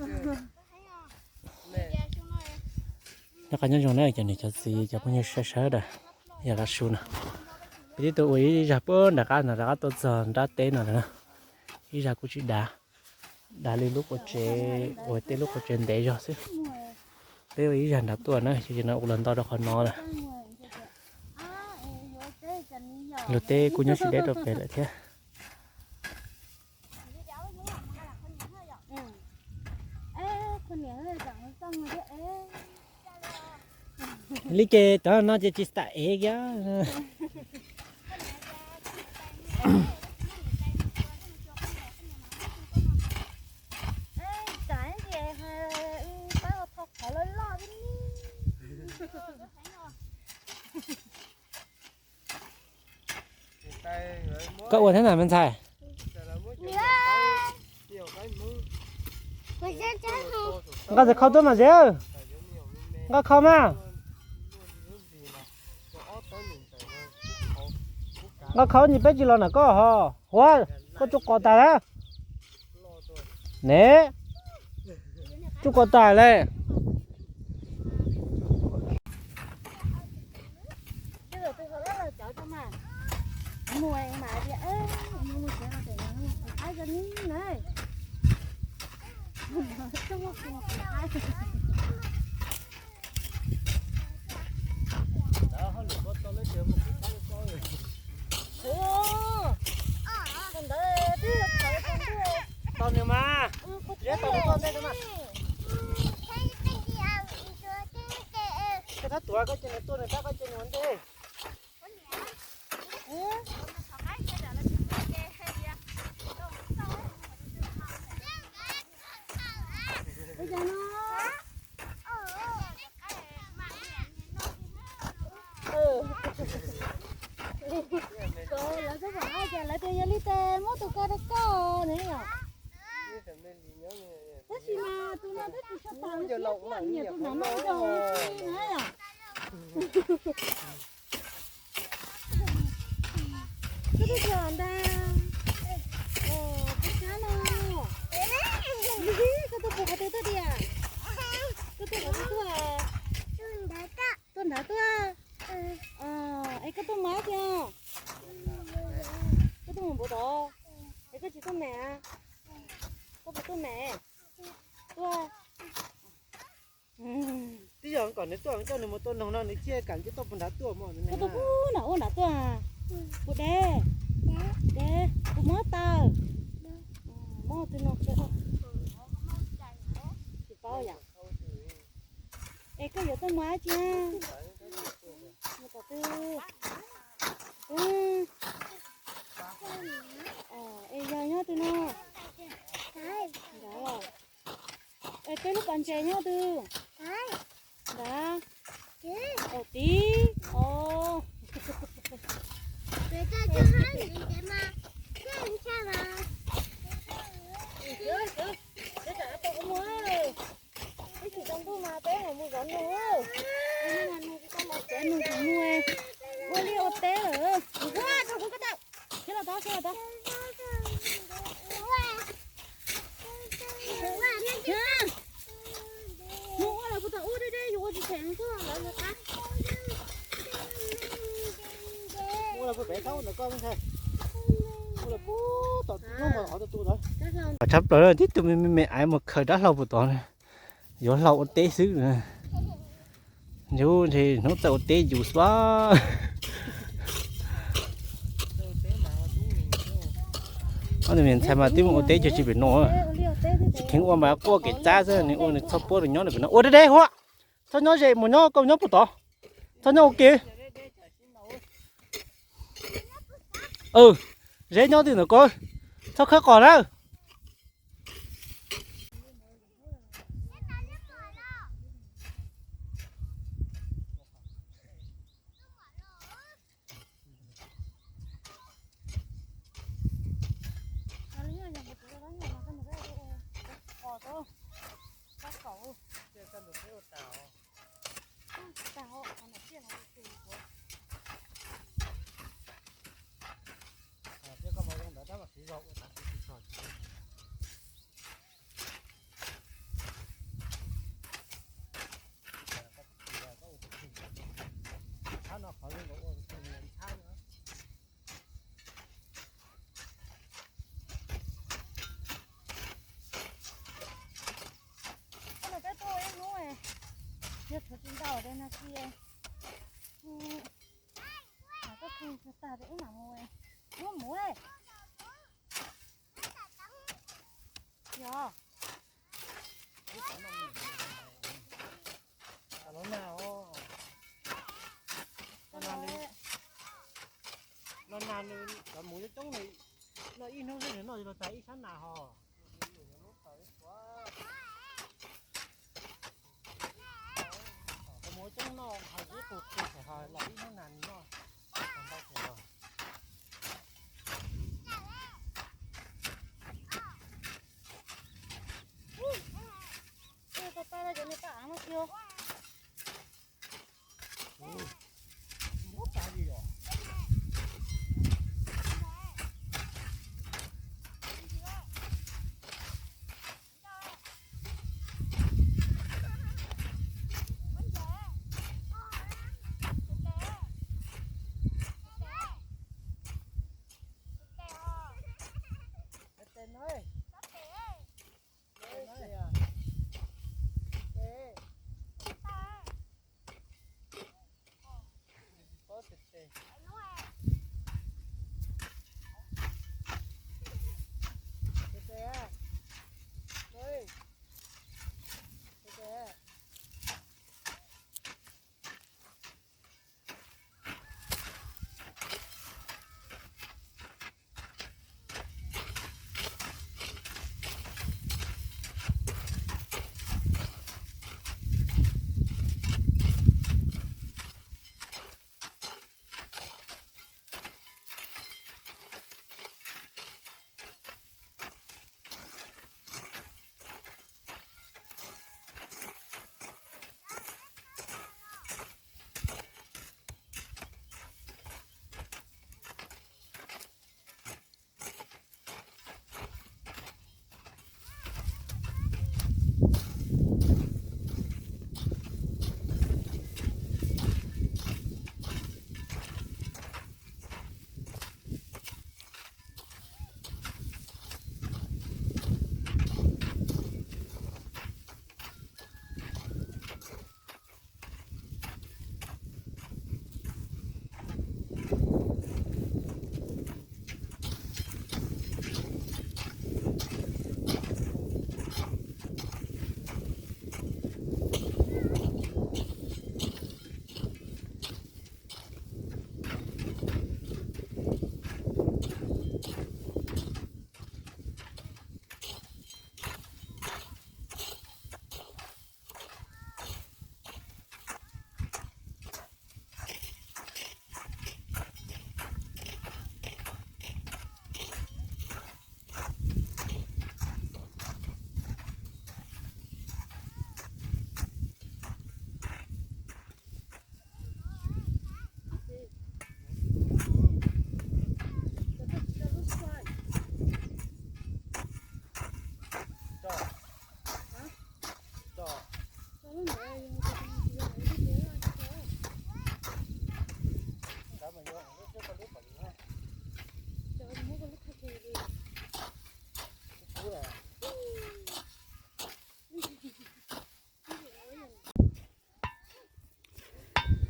Nyob qab nyob zoo na cov niam cov txiv cov phooj ywg sawv daws, yog laj su no, peb tib tug ua ib zag puag nram qab no rov qab tuaj txog nrab teb no lawm na. Ib zag kuj tsis dav, dav li lub qub tsev, ua tej lub qub tsev ntev zog xwb. Peb ua ib zag nrad tuaj na, ces no ua los nto rau qhov no lawm. Luag teb kuj nyob tsis deb rau pem lawm thiab. Li ces tod no ces tsis tas ev kiag. Koj ua thiab na me ntxhais? Nqa tes khau tuaj mas Zeb. Nqa khau mas. Nqa khau ntsis peb tsis los ntawm koj ho. Huav, koj tsuj qos tas lawm ne. Tsuj qos tas lawm. Tau nws mas, Zeb tau nws tuaj ntej mas. Koj thab tuav koj cia nws tuaj nws tab koj cia nws ua ntej. Lawv twb pom tias lawv tias yog li tes muab tus ko rau koj ne yom. Tab sis mas tus no twb tsis tshua tawm siab thiab, nyiam tus nram no yog na yom. Koj tuaj pem ntag. Pem sab no. Koj tuaj pem qhov twg tuaj tiag? Koj tuaj qhov twg tuaj? Tuaj nrad tuaj. Es koj tuaj mab tiag? Koj tuaj mus npuv tod? Es koj tsis tuaj mem? Koj puas tuaj mem? Tuaj. Twb yog kom nws tuaj coj nws mus tua noog no nws thiaj kam nce tuaj puag nrad tuaj mog. Koj tuaj puag nram ub nrad tuaj. Kuv deb, deb, kuv mob taw. Mob twg no. Tsis paub yom. Es koj yuav tuaj mus dab tsi? Mus tom twg? Es yog nyob twg no? Nrad. Es peb lub pas ntses nyob twg? Nrad. Au, tid. Os. Ib tsis tau ntuj mas peb mam mus zov nus. Nus tsis tau los tsev nus tsis mus. Ua liaj ua teb lawm. Khiav los tod, khiav los tod. Mus ua los puas tau ua deb deb, yus ua tsis them kuj lawv lawv qab. Ua los puag pem tau ntawm koj ntag. Ua los puag tom hnub mas qhov tu tu ntawd. Tshaj plaws tib tug me me me aiv mus khaws dab hlau puag tod. Yuav hlau ua teb xwb. Yus ntshe hnub txawj ua teb yus xwb. Ob tug me ntxhais mas twb mus ua teb cog tsis pem no. Tsis kheev ua mas quaj kev txab xwb, nws ua nws txhob puab nws nyob pem no. Ua deb deb huab, txhob nyob ze mus nyob koj nyob puag tod. Txhob nyob ua ke. Zeb nyob twg ntawm koj, txhob khawb qos na. Yog tshuav tsis ntau de no ces, tuaj tag tag ces wb mam mus muab mus. Yog. Los nag, los nag nws cov mus coob coob, los ib hnub xwb nws noj los tag ib sab nas hos. Cov mus coob noj hais ib qus qus txhais hos los ib hnub nas nws noj tag ntau txhais hos. Tab tab cov niag paj av no tiag.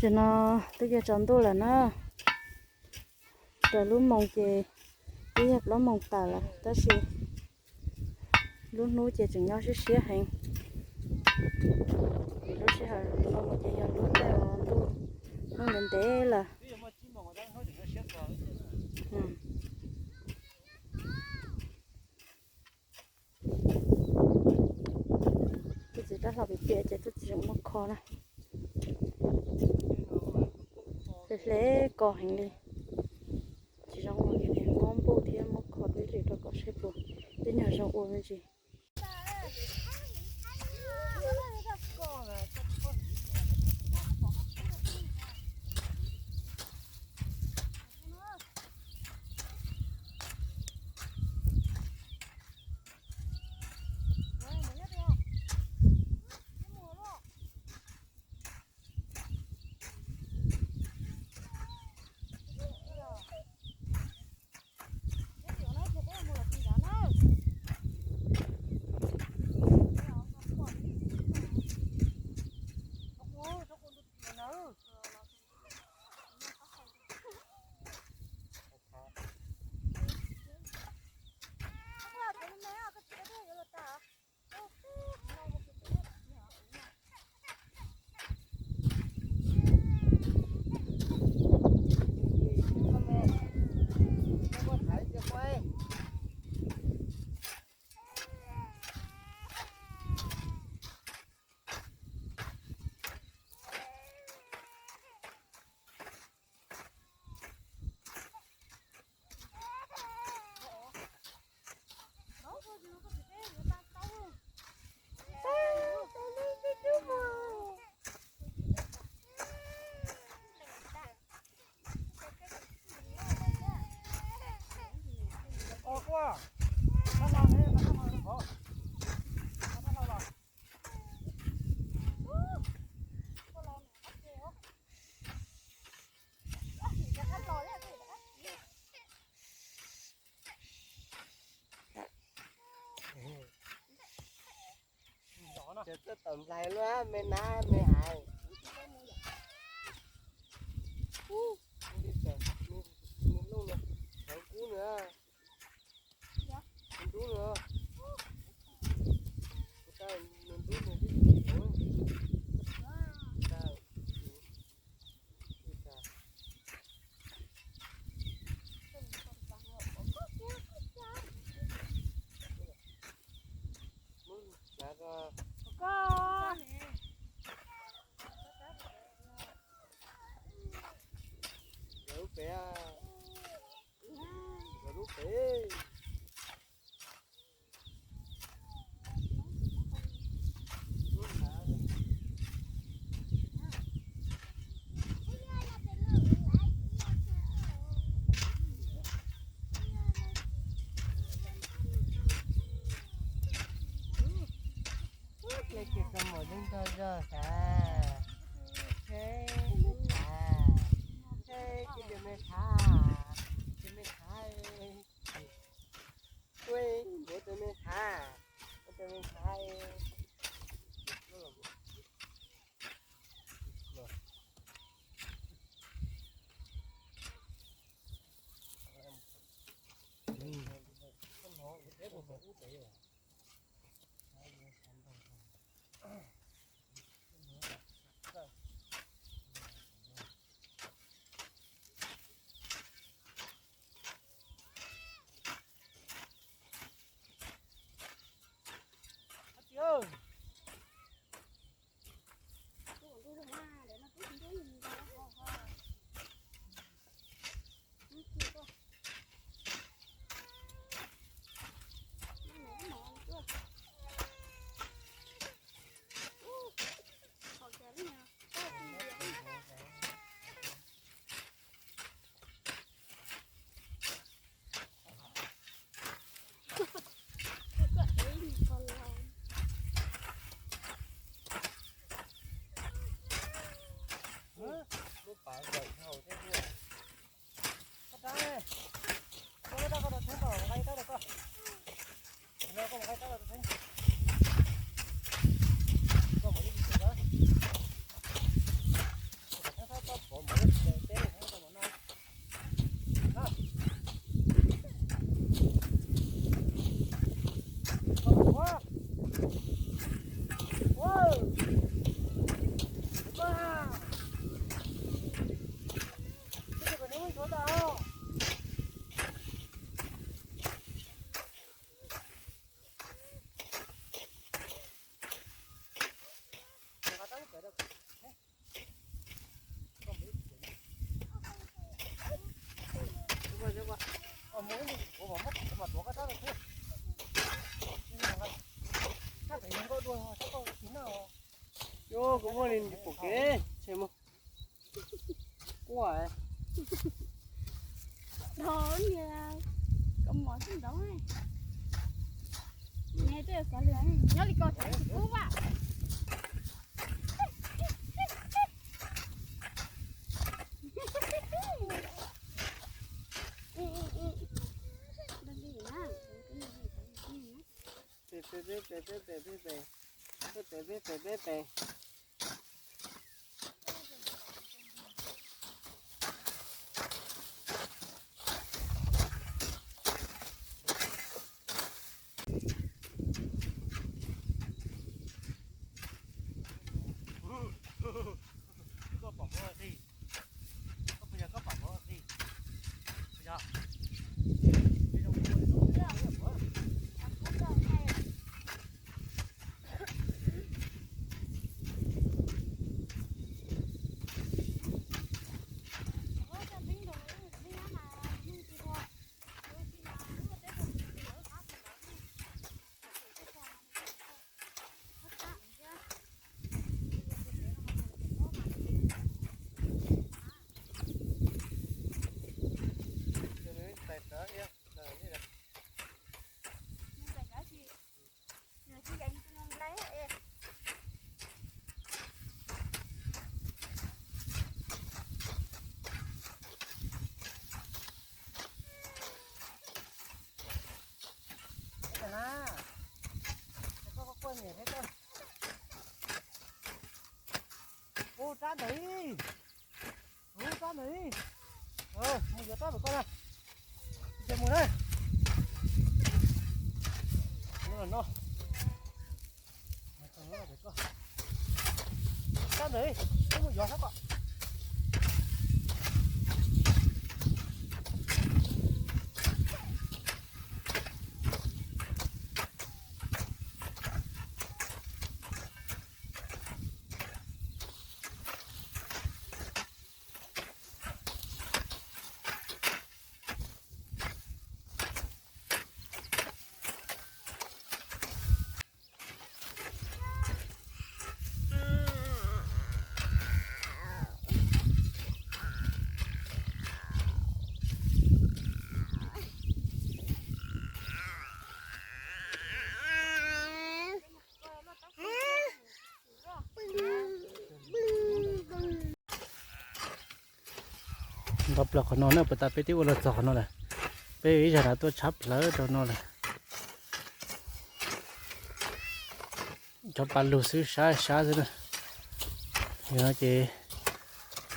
Ces no twb yuav tsaus ntuj lawm na. Raws lub moos ces twb yog plaub moos tawm lawm tab sis lub hnub ces tseem nyob siab siab heev. Lub sij hawm no ces yog lub caij uas ntuj hnub ntev ntev lawm. Tus txiv rab hlau piam piam ces tus txiv tseem muab kho na. Hle hle ko heev li. Tsis zoo ua li, muab npuj thiab muab kho twb li rau kom saib puas ib nyuag zoo ua me ntsis. Txoj tom nplaig luaj me nab me hais. Ub, ub, ub, ub, ub, ub, ub, ub, ntub no. Ntub no. Lub pem, lub pem. Ub, ces kis tau mus lub ntog zog xav, seb me thav, seb kis tus me thav, tus me thav. Ua, muab tus me thav, muab tus me thav. Lub pav zawm dhau thiab tiag. Koj rab ne, koj rab koj rau theeb kom nqa ib rab rau koj. Koj nqa ib rab rau theeb. Koj mus ib tug teb, koj pov mus ib tug teb no. Ua, kuv muaj li pom kev, tshem mus. Quaj. Dhau niag kaus mom xwb nrov. Nws twb xav lwm nyob li ko tseem kub vam. Peb peb peb peb peb peb peb peb peb peb peb peb. Koj pom kuv ua si, koj puas yog koj pom kuv ua si? Puas yog? Koj, koj quaj nyiam thiab koj. Tab ntawd, tab ntawd, mus yuav tab ntawd koj na, mus na, no, tab ntawd, mus yuav tab koj. Nto plaws qhov no na, puas tas peb twb ua los txog qhov no lawm. Peb ib zag na tuaj tshab plawv rau no lawm. Cov pas lug xwb, sab sab xwb na. Yog no ces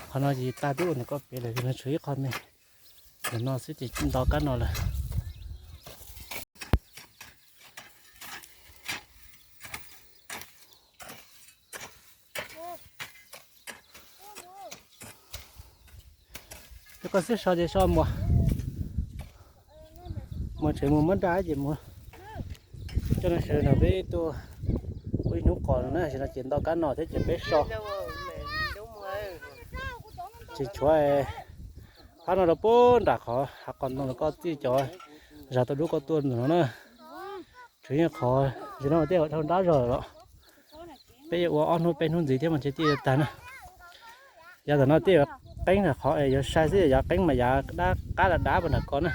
qhov no ces tag twb ua nws koj pem lawm, yog no tshuav ib qho me. Yog no xwb ces nto kab no lawm. Koj xib so ces so mus, mus tsev mus muab nra ces mus. Coj no sawv no peb tuaj ua ib hnub qos no na, no ces nto kab no thiab ces peb so. Tsis tshuav, phab no rau puag nram qhov hav qos ntoo los koj txij cov zag tau dub koj tuaj ntawm no na. Tsuas yog qhov zim no tej dhau nrab zog los peb yuav ua ob hnub peb hnub ntxiv thiab mas ntshe twb yuav tag na. Yav ntawm no twb yuav qeeb qhov es yuav sai xwb, yav qeeb mas yav dab qab dav dav puag nram ko na.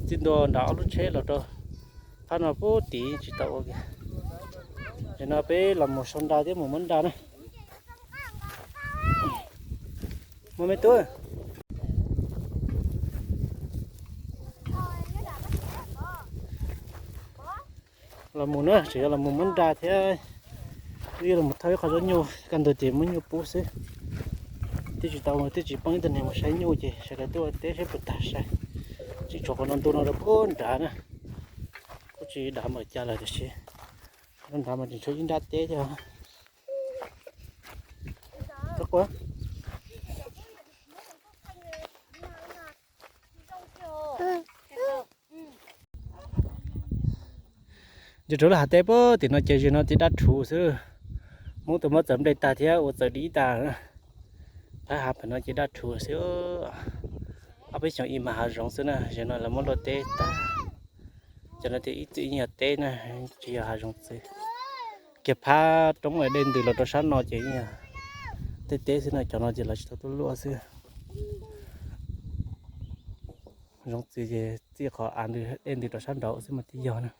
Txij ntua nram ob lub tsheb los rau phab no puag tim tsis tau ua. Ces no peb los mus sau nra thiab mus muab nra na. Muaj me tub. Los mus na, tseem yuav los mus muab nra thiab. Wb yuav los thauj ib qho zaub nyuj, kaj ntug ces muab nyuj pub xwb. Twb tsis tau, twb tsis poob ib tug neeg mus saib nyuj ces sawv daws tuaj ua teb saib puas tag sai. Tseem tshuav qhov no ntu no rau puag nrad na. Kuj tsis dav npaum cas lawm tiam sis nrad mas tseem tshuav ib nrab teb thiab. Ces rau lub hav teb puag tim no ces zim no ces daj rhuv xwb. Hmoob tus muab txawm nplej tag thiab ua txawm dib tag. Phab hav pem no ces daj rhuv xwb. Ob peb xyoos ib mas hav zoov xwb na, zim no lawv muab luaj teb tag. Cov no ces ib txwm yeej yog teb na, tsis yog hav zoov txwv. Kiag phab roob dej ntws los rau sab no ces yeej yog tej teb xwb na, cov no ces lawv tsis tau tuaj luaj xwb. Zoov txwv ces txij qhov av ntws dej ntws rau sab nraud xwb mas twb yog na.